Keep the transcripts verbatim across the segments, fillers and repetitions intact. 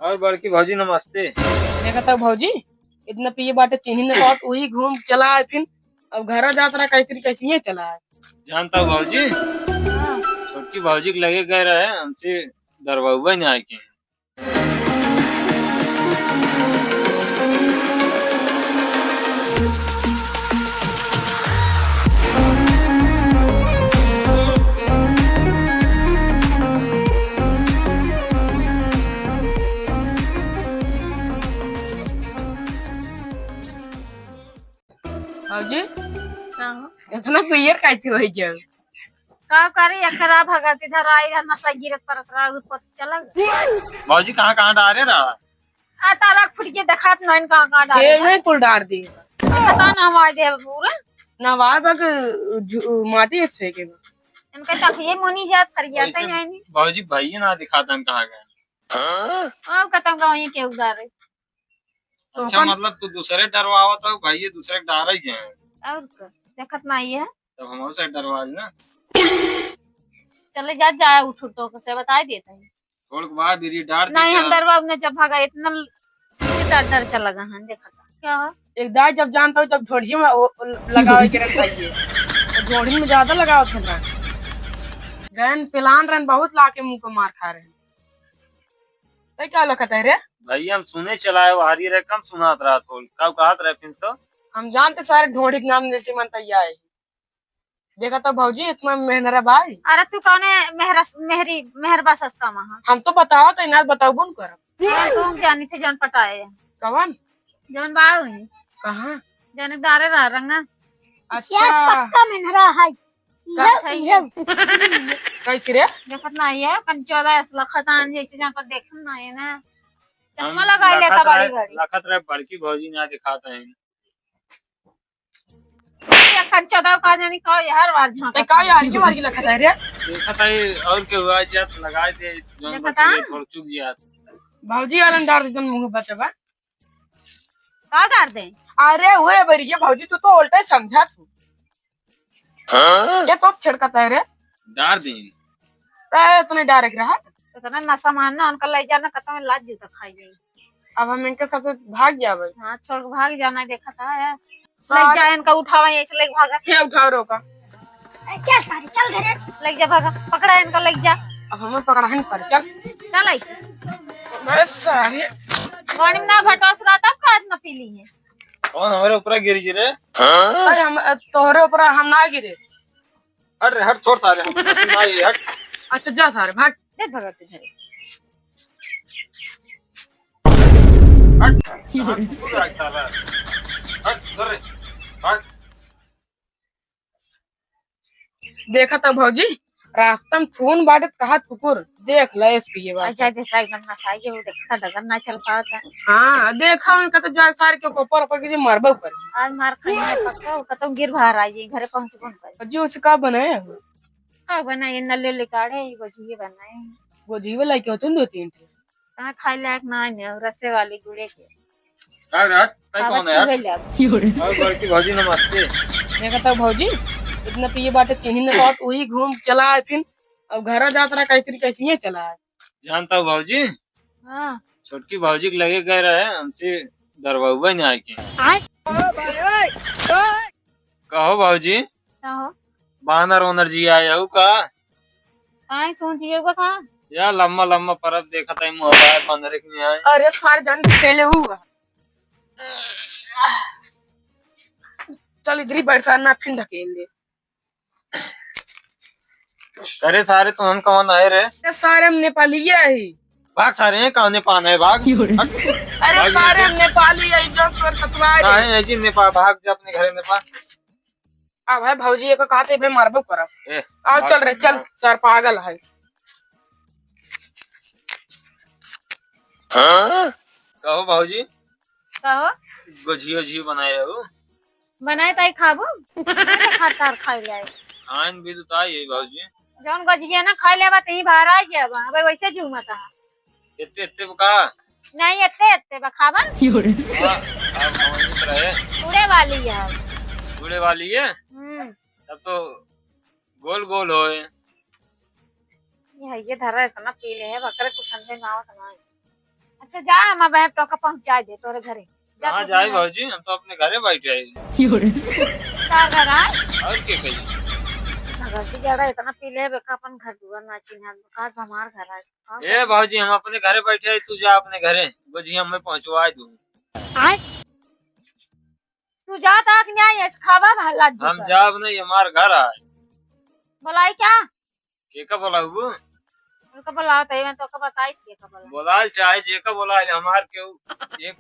और बड़की भौजी नमस्ते। देखत हौ भौजी, इतना पिए बाटे, चिन्ही न पावत, उही घूम चला आए फिन। अब घरा जात रहा, कैसे कैसे ये चला आए। जानत हौ भौजी, हाँ। छोटकी भौजी के लगे गए रहे, हमसे डरवाउबे नहीं आए के। भौजी, हाँ। इतना पियर काहे होई गया? का करी, एकरा भगत इधर आई रहा, नशा गिरत परत रहा, ऊपर चला गया। भौजी, कहाँ, कहाँ डारे रहा? आ, तारा फुटिया देखात नहीं, कहाँ, कहाँ डारे ये रहा? नहीं कुल डार दी। पता ना, हम आ दे पूरा। ना वाह बग, जु-, माटी से फेंके बा। इनका तक ये मोनी जात फरियाते वैसे हैं नहीं। भौजी, भैया ना दिखाता हम कहाँ गए। हाँ? और कतम का वहीं के उगारे। तो अच्छा, अपन मतलब तू दूसरे डरवावत हो, भाई ये दूसरे के डारे गए हैं। और का? देखत ना ये है। तब हमरो से डरवा लेना। चले जा, जा, उठ, उठ, तो से बताई देता है। थोड़ के बाद बीड़ी डार दी नहीं, हम क्या? डरवाउब ना, जब भागा इतना ल-, इतना डर चला लगा है, देखा था। क्या हो? एक दाई जब जानत हो, जब ढोढ़ी में वो लगावे के रहता है ये। तो ढोढ़ी में ज्यादा लगावत है ना। गैन पिलान रहन, बहुत लाके मुंह पे मार खा रहे हैं। तो क्या लखत है रे? भैया, हम सुने चलाए, वो हारी रहे, कम सुनात रहा थोड़। का कहत रहे फिर तो? हम जानते सारे ढोढ़ी के नाम लेते मन तैयार है। देखा तो भौजी, इतना मेहनरा भाई। अरे तू कौने मेहरा, मेहरी, मेहरबा सस्ता महा? हम तो बताओ तो इनार बताओ बुन करब। अरे तू जानी थे जौन पटाए। कवन? जौन बाऊ है। कहाँ? जौन डारे रहा रंगा। अच्छा। यार पक्का मेहनरा है। का? ये, ये। कैसे रे? देखत ना ये, अपन चौदह ऐसा लखत आन जैसे जहाँ पर देखम ना है ना। चश्मा हम लगा लेता लखत बारी रहे, बारी। लखत रहे बड़की भौजी ना दिखाता है। ये अपन चौदह का जानी का यार वार झांका। ते का यार, ये वार की लखत है रे? देखत है और के हुआ जात लगा दे, जौन देखत बचे है? थोड़ चुक जात। भौजी वाला डार दे, जौन मुंह बचबा। का डार दे? अरे हुए बरी ये भौजी, तू तो उल्टा ही समझा तू। हाँ? ये सब छिड़कत है रे? डार दे। ए, तूने डायरेक्ट रहा। इतना नशा मारना, उनका ले जाना, कतौ लाज जूता खाई जाई। अब हम इनके साथ भाग जाबे। हाँ, छोड़ के भाग जाना, देखा था है। साथ ले जा इनका, उठावा, यहीं से लेके भागा। हे उठाओ रोका। ए, चल सारे, चल घरे। ले जा, भागा, पकड़ा इनका, ले जा। अब हमें पकड़ा है नहीं पर, चल। चल आई। बस सारे। पानी में ना भटोस रहा, तब का इतना पी ली है? कौन हमरे ऊपर गिर गिरे? अरे हम, अ, तोहरे ऊपर हम ना गिरे। हट रे, हट, छोड़ सारे, हम ना गिरे, हट। अच्छा, जा सारे, भाग। देख भगत तुझे। हट, हट, कुकुर है साला। हट, सर रे, हट। देखा था भौजी, रास्ता में थून बाटे त कहा कुकुर, देख ले एस पिए बाटे। अच्छा, देखा एकदम नसाई के वो देखा डगर ना चल पावत है। हाँ, देखा उनका तो जो सारे के ऊपर ऊपर के जो मरबे ऊपर। आज मार खाई है पक्का, वो कतौ गिर बाहर आ जाई, घरे पहुँच कौन करे। जी, उसे का बनाए हो? का बनाए, नल्ले ले काढ़े, गोजिए बनाए। गोजिए लेके होते हैं दो तीन ठे। कहाँ खाए लायक ना है, रसे वाली गुड़े के। का रे हट, तई कौन है हट? और बड़की भौजी नमस्ते। देखा था भौजी, इतना पिए बाटे चिन्ही न पावत, उही घूम चला आए फिन। अब घरा जात रहा कैसे कैसे ये चला आए। जानत हौ भौजी? हाँ। छोटकी भौजी के लगे गए रहे, हमसे डरवाउबे नहीं आए के। आय? कहो भौजी। कहो। बानर ओनर जी आए हो का? काहे, तू जिएगा कहाँ? या लम्मा लम्मा परत देखत है, मोबाइल बंदर के नहीं आए। अरे सार जान खेले हुआ। चल इधर ही बैठ सार, ना फिन ढकेल दे। अरे सारे तो हम कौन आए रे? ये सारे हम नेपाली ही। भाग सारे, हैं कौन नेपाल है, भाग। हट। अरे भाग सारे यहाँ से। हम नेपाली है, जो कर कतवा रे। नहीं, नहीं जी, नेपाल, भाग जा अपने घरे नेपाल। अब है भौजी, एको कहते भाई मारबो करब। ए, आओ, भाग, चल रे, चल, भाग। सर पागल है। हाँ? कहो भौजी। कहो। गोझियो झियो बनाए हो? बनाए ताई खाबो? नहीं तो खा तार खाई ले। खाइन भी तो ताई है भौजी। जौन गोझिया ना खाई लेबा, तहीं बाहर आ जाबा। अबे वैसे जूमत है। एत्ते, एत्ते बा का? नहीं, एत्ते, एत्ते बा, खाबा? हाँ, अब हम नहीं रहे। उड़े वाली है। उड़े वाली है? हम्म। तब तो गोल गोल होए। ये है, ये धरा इतना पी ले है, बकरे को समझे ना आवत ना है। अच्छा जा, हम अब तोका पहुँचाइ दे तोरे घरे। जा कहाँ तू जाए अपने घरे। भौजी, हम तो अपने घरे बैठे हैं। का घर आए? और के कही? अगर की जरा इतना पी ले बेका, अपन घर दुआर ना चिन्हा, का हमार घर आए। ए भौजी, हम अपने घरे बैठे हैं, तू जा अपने घरे, बुझी हम पहुँचवाइ दूँ। आय? तू जा तक न्याय है, खावा भला हम जूता। जाब नहीं, हमार घर आए। बोलाई क्या? केका बोलाऊ? उनका बोलाओ, तई मैं तोका बताई, केका बोलाओ। बोलाल चाहे जेका बोलाल, हमार केहू एक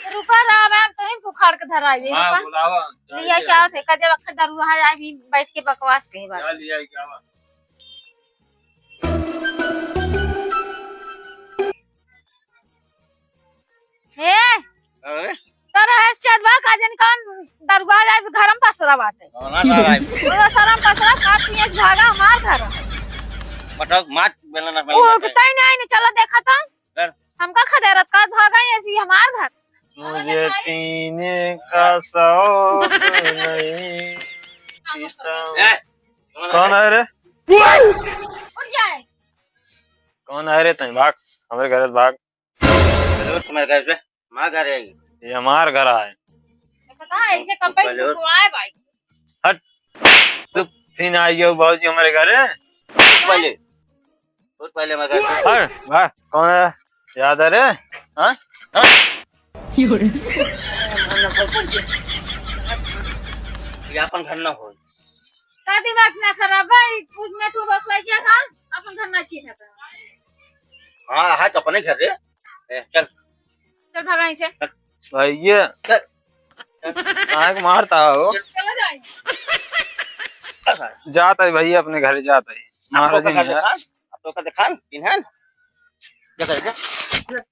तो रुका रहा, मैं तो ही उखाड़ के धराई, हाँ, रुका। बोलावा, लिया चाहे क्या होते, कदे वक्त दरुआ है, आई भी बैठ के बकवास कहे बात। क्या लिया, क्या बात? हे, अरे? तोरा है चलवा का जन कौन दरुआ जाए घर में पसरा बाटे। कौना घर आए? तोरा शरम पसरा का तू ये भागा हमार घर। पटक मार बेला ना वो भाई। उठता ही नहीं, नहीं चला देखा तो। कर। हमका खदेरत का भागा ऐसी हमार घर। मुझे पीने का शौक नहीं पीता हूँ। ए, कौन है रे? उठ जाए। कौन है रे? तैं भाग, हमरे घर से भाग। जरूर तुम्हारे घर से माँ घर आएगी। ये हमार घर आए। पता है, इसे कब तक पहले और रुकवाए भाई? हट। तू फिर आई गयो भौजी हमारे घरे। पहले, बहुत पहले हमारे घर से। हट, वाह, कौन है? याद है रे? हाँ? हट। ये अपन घर ना हो। का दिमाग ना खराब है, खुद में तू बस लग गया था, अपन घर ना चीन्ह था। हाँ, है तो अपने घर रे। ए, चल। चल भागा इसे। भैया। चल। काहे को मारता हो? चल, चला जाए। जाता है भैया, अपने घर जाता है। अब महाराज तो जी का यहाँ। दिखान, अब तो का दिखान, चिन्हन। देखा, देखा।